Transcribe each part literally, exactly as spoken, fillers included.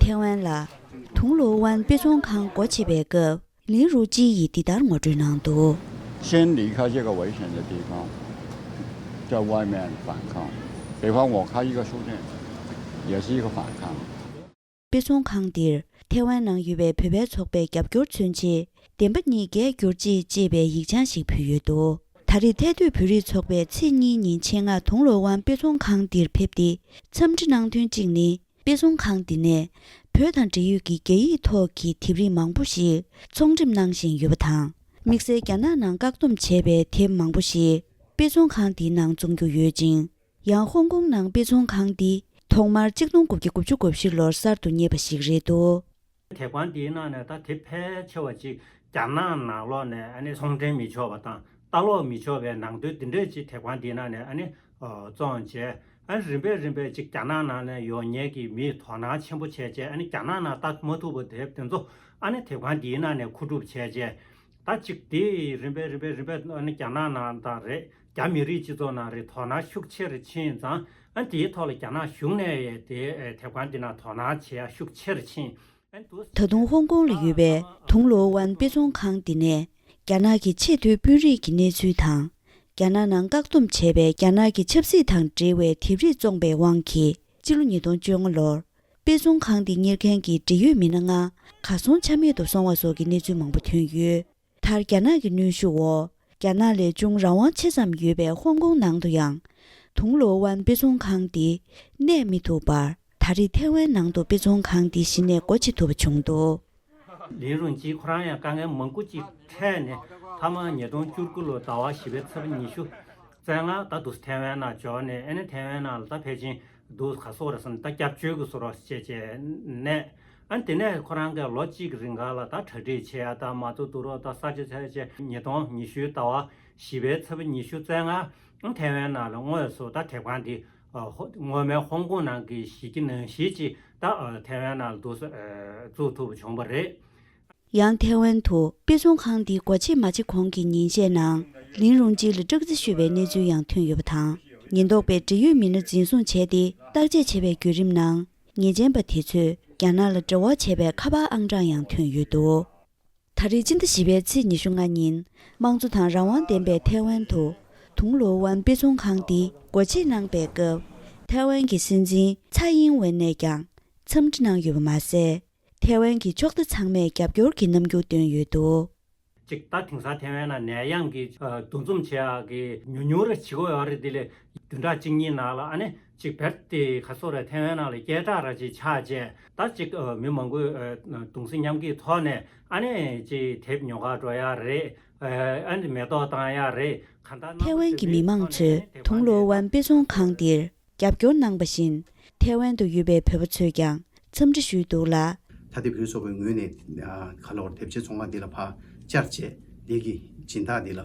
ཐེ་ཝན་ལ་དུང་ལོའུ་ཝན་དཔེ་ཚོང་ཁང་སྒོ་ཕྱེ་བའི་སྐབས། ལིན་རུའུ་ཅི་ཡིས་འདི་ལྟར་ངོ་སྤྲོད་གནང་འདུག 先离开这个危险的地方，叫外面反抗。比方我开一个书店，也是一个反抗。 དཔེ་ཚོང་ཁང་འདིར་ཐེ་ཝན་ནང་ཡོད་པའི་བོད་པའི་ཚོགས་པས་རྒྱབ་སྐྱོར་མཚོན་ཆེད། བདེན་པ་གཉིས་རྒྱལ་གྱུར་ཅིག་ཅེས་པའི་ཡིག་ཆ་ཞིག་ཕུལ་ཡོད་འདུག་ད་རེས་ཐའེ་ཏུའི་བོད་རིགས་ཚོགས་པས་ཚེས་གཉིས་ཉིན་ཆེད་མངགས་དུང་ལོའུ་ཝན་དཔེ་ཚོང་ཁང་འདིར་ཕེབས་ཏེ། འཚམས་འདྲི་གནང་དོན་གཅིག་ནི། དཔེ་ཚོང་ཁང་འདི་ནས་བོད་དང་འབྲེལ་ཡོད་ཀྱི་རྒྱ་ཡིག་ཐོག་གི་དེབ་རིགས་མང་པོ་ཞིག་ཚོང་འགྲེམས་གནང་བཞིན་ཡོད་པ་དང་། དམིགས་བསལ་རྒྱ་ནག་ནང་བཀག་སྡོམ་བྱས་པའི་དེབ་མང་པོ་ཞིག་དཔེ་ཚོང་ཁང་འདིའི་ནང་བཙོང་རྒྱུ་ཡོད་ཅིང་། ཡང་ཧོང་ཀོང་ནང་དཔེ་ཚོང་ཁང་འདི་ཐོག་མར་གཅིག་སྟོང་དགུ་བརྒྱ་དགུ་བཅུ་གོ་བཞི་ལོར་གསར་དུ་རྙེད་པ་ཞིག་རེད་འདུག་དེབ་ཁང་འདིའི་ནང་ནས་ད་དེབ་ཕལ་ཆེ་བ་ཅིག་རྒྱ་ནག་ནང་ལོགས་ནས་ཨ་ནི་ཚོང་འགྲེམས་མི་ཆོག་པ་དང་ལྟ་ཀློག་མི་ཆོག་པའི་ནང་དོན་འདི་འདྲས་ཅིག་དེབ་ཁང་འདིའི་ནང་ནས་ཨ་ནི་བཙོང་བྱས། ཨ་ནི་རིམ་པས་རིམ་པས་ཅིག་རྒྱ་ནག་ནང་ནས་ཡོང་མཁན་གྱི་མིས་དོ་སྣང་ཆེན་པོ་བྱས་བྱས། ཨ་ནི་རྒྱ་ནག་ནང་ལྟ་མ་ཐུབ་པའི་དེབ་དེ་ཚོ་ཨ་ནི་དེབ་ཁང་འདིའི་ནང་ནས་མཁོ་སྒྲུབ་བྱས་བྱས། ད་ཅིག་དེ་རིམ་པས་རིམ་པས་རིམ་པས་ཨ་ནི་རྒྱ་ནག་ནང་དང་རེད། རྒྱ་མི་རིགས་སྤྱི་ཚོགས་ནང་རེད། དོ་སྣང་ཤུགས་ཆེ་རུ་ཕྱིན་ཙང་། ཨ་ནི་དེའི་ཐོག་ལ་རྒྱ་ནག་གཞུང་ནས་ཡང་དེ་དེབ་ཁང་འདི་ནང་དོ་སྣང་བྱེད་ཡ་ཤུགས་ཆེ་རུ་ཕྱིན། ཨ་ནི་དུ་ད་དུང་ཧོང་ཀོང་ལ་ཡོད་པའི་དུང་ལོའུ་ཝན་དཔེ་ཚོང་ཁང་འདི་ནས་རྒྱ་ནག་གི་ཆེས་མཐོའི་དཔོན་རིགས་ཀྱི་གནས་ཚུལ་དང་། རྒྱ་ནག་ནང་བཀག་སྡོམ་བྱས་པའི་རྒྱ་ནག་གི་ཆབ་སྲིད་དང་འབྲེལ་བའི་དེབ་རིགས་བཙོངས་པའི་དབང་གིས། སྤྱི་ལོ་ཉིས་སྟོང་བཅོ་ལྔ་ལོར་དཔེ་ཚོང་ཁང་འདི་གཉེར་མཁན་གྱི་འབྲེལ་ཡོད་མི་སྣ་ལྔ་གར་སོང་ཆ་མེད་དུ་སོང་བ་སོགས་ཀྱི་གནས་ཚུལ་མང་པོ་ཐོན་ཡོད། མཐར་རྒྱ་ནག་གི་གནོན་ཤུགས་འོག་རྒྱ་ནག་ལས་ཅུང་རང་དབང་ཆེ་ཙམ་ཡོད་པའི་ཧོང་ཀོང་ནང་དུ་ཡང་། དུང་ལོའུ་ཝན་དཔེ་ཚོང་ཁང་འདི་གནས་མི་ཐུབ་པར། ད་རེས་ཐེ་ཝན་ནང་དུ་དཔེ་ཚོང་ཁང་འདི་གཞི་ནས་སྒོ་ཕྱེ་ཐུབ་པ་བྱུང་འདུག་ལིན་རུང་ཅི་ཁོ་རང་ཡང་དཀའ་ངལ་མང་པོ་ཅིག་འཕྲད་ནས། མཐའ་མ་ཉིས་སྟོང་བཅུ་དགུ་ལོ་ཟླ་བ་བཞི་པའི་ཚེས་པ་ཉི་ཤུ་རྩ་ལྔ་ད་དུ་ཐེ་ཝན་ནང་འབྱོར་ནས། ཨ་ནི་ཐེ་ཝན་ནང་ལ་ད་ཕལ་ཆེར་དུ་ག་སོག་ར་སོང་ད་སྐྱབས་བཅོལ་གྱི་སོ་རོ་བྱས་བྱས་ནས། ཨ་ནི་དེ་ནས་ཁོ་རང་གིས་ལོ་གཅིག་གི་རིང་ག་ལ་ད་གྲ་སྒྲིག་བྱེད་ཡ་ད་མ་ཚུགས་དུ་རོ་ད་ས་ཆ་ཚད་བྱས། ཉིས་སྟོང་ཉི་ཤུ་ཟླ་བ་བཞི་པའི་ཚེས་པ་ཉི་ཤུ་རྩ་ལྔ་ཐེ་ཝན་ནང་ལ་དངོས་སུ་ད་དེབ་ཁང་འདི་ཨ་ཧོ་སྔོན་མའི་ཧོང་ཀོང་ནང་གི་གཞི་རྒྱ་ནང་བཞིན་ཅིག་ད་ཨ་ཐེ་ཝན་ནང་ལ་འདུག་སེ་ཨ་བཙུགས་ཐུབ་པ་བྱུང་བ་རེད། ཡང་ཐེ་ཝན་དུ་དཔེ་ཚོང་ཁང་འདི་སྒོ་ཕྱེ་མ་བྱེད་གོང་གི་ཉིན་ཤས་ནང་ལིན་རུང་ཅི་ལ་སྐྲག་རྩིས་ཞུས་པའི་གནས་ཚུལ་ཡང་ཐོན་ཡོད་པ་དང་། ཉེན་རྟོག་པས་འབྲེལ་ཡོད་མི་སྣ་འཛིན་བཟུང་བྱས་ཏེ་བརྟག་དཔྱད་བྱས་པའི་བརྒྱུད་རིམ་ནང་། ཉེས་ཅན་པ་དེ་ཚོས་རྒྱ་ནག་ལ་འབྲེལ་བ་བྱས་པའི་ཁ་པར་ཨང་གྲངས་ཡང་ཐོན་ཡོད་འདུག་ད་རེས་སྤྱི་ཟླ་བཞི་པའི་ཚེས་ཉི་ཤུ་ལྔ་ཉིན། དམངས་གཙོ་དང་རང་དབང་ལྡན་པའི་ཐའེ་ཝན་དུ། དུང་ལོའུ་ཝན་དཔེ་ཚོང་ཁང་འདི་སྒོ་ཕྱེ་གནང་པའི་སྐབས། ཐའེ་ཝན་གྱི་སྲིད་འཛིན་ཚའེ་ཡིན་ཝེན་ནས་ཀྱང་འཚམས་འདྲི་གནང་ཡོད་པ་མ་ཟད། ཐའེ་ཝན་གྱི་ཕྱོགས་མཐའ་ཚང་མས་རྒྱབ་སྐྱོར་གྱི་རྣམ་འགྱུར་བཏོན་ཡོད་འདུག་ཅིག་ད་དེང་སང་ཐའེ་ཝན་ནང་ནད་ཡམས་ཀྱི་ཨ་འདུ་འཛོམས་བྱེད་ཡག་གི་ཉུང་ཉུང་རེ་བྱེད་ཀྱི་ཡོད་རེད། དེ་ལས་བདུན་ཕྲག་གཅིག་གཉིས་ནང་ལ་ཨ་ནི་ཅིག་བེར་ཏེ་ག་སོག་རེ་ཐའེ་ཝན་ནང་ལ་སྐད་གྲགས་ར་ཅིག་ཆགས་རྗེས། ད་ཅིག་ཨ་མི་མང་པོས་ཨ་གདུང་སེམས་མཉམ་སྐྱེད་ཐོག་ནས་ཨ་ནི་ཅིག་དེབ་ཉོ་གར་འགྲོ་ཡག་རེད། ཨ་ཨ་ནི་མེ་ཏོག་བཏང་ཡག་རེད། གང་ལྟར་ཐའེ་ཝན་གྱི་མི་མང་ཚོས་དུང་ལོའུ་ཝན་དཔེ་ཚོང་ཁང་འདིར་རྒྱབ་སྐྱོར་གནང་པ་བཞིན། ཐའེ་ཝན་དུ་ཡོད་པའི་བོད་པ་ཚོས་ཀྱང་འཚམས་འདྲི་ཞུས་འདུག་ལ། ད་དེ་བོད་ཚོགས་པའི་ངོས་ནས་ཨ་ག་ལ་བར་དེབ་ཆའི་ཚོང་ཁང་འདི་ལ་ཕར་བཅར་བྱས་འདི་གི་སྦྱིན་བདག་འདི་ལ་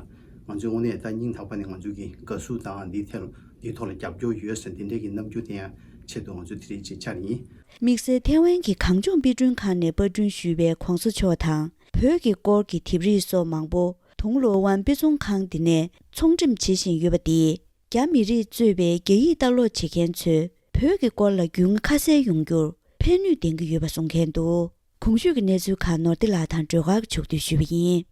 ང་ཚོས་དངོས་གནས་ད་སྙིང་ཐག་པ་ནས་ང་ཚོ་གི་དགའ་བསུ་དང་འདི་ཐད་ལ་འདིའི་ཐོག་ལ་རྒྱབ་སྐྱོར་ཡོད་ཟེར་འདི་འདྲའི་གི་རྣམ་འགྱུར་དེ་ཡང་ཆེད་དུ་ང་ཚོ་དེ་རིང་ཅིག་བཅར་ཡིན། དམིགས་བསལ་ཐའེ་ཝན་གྱི་གངས་ལྗོངས་དཔེ་སྐྲུན་ཁང་ནས་པར་སྐྲུན་ཞུས་པའི་གོང་ས་མཆོག་དང་བོད་ཀྱི་སྐོར་གྱི་དེབ་རིགས་སོགས་མང་པོ་དུང་ལོའུ་ཝན་དཔེ་ཚོང་ཁང་འདི་ནས་ཚོང་འགྲེམས་བྱེད་བཞིན་ཡོད་པ་འདིས། རྒྱ་མི་རིགས་གཙོས་པའི་རྒྱ་ཡིག་ལྟ་ཀློག་བྱེད་མཁན་ཚོས་བོད་ཀྱི་སྐོར་ལ་རྒྱུས་མངའ་ཁ་གསལ་ཡོང་རྒྱུར་ཕན་ནུས་ལྡན་གྱི་ཡོད་པ་གསུང་མཁན་འདུག་གོང་ཞུས་ཀྱི་གནས་ཚུལ་ཁག་ནོར་བདེ་ལགས་དང་སྒྲོལ་དཀར་གྱིས་ཕྱོགས་བསྡུས་ཞུས་པ་ཡིན།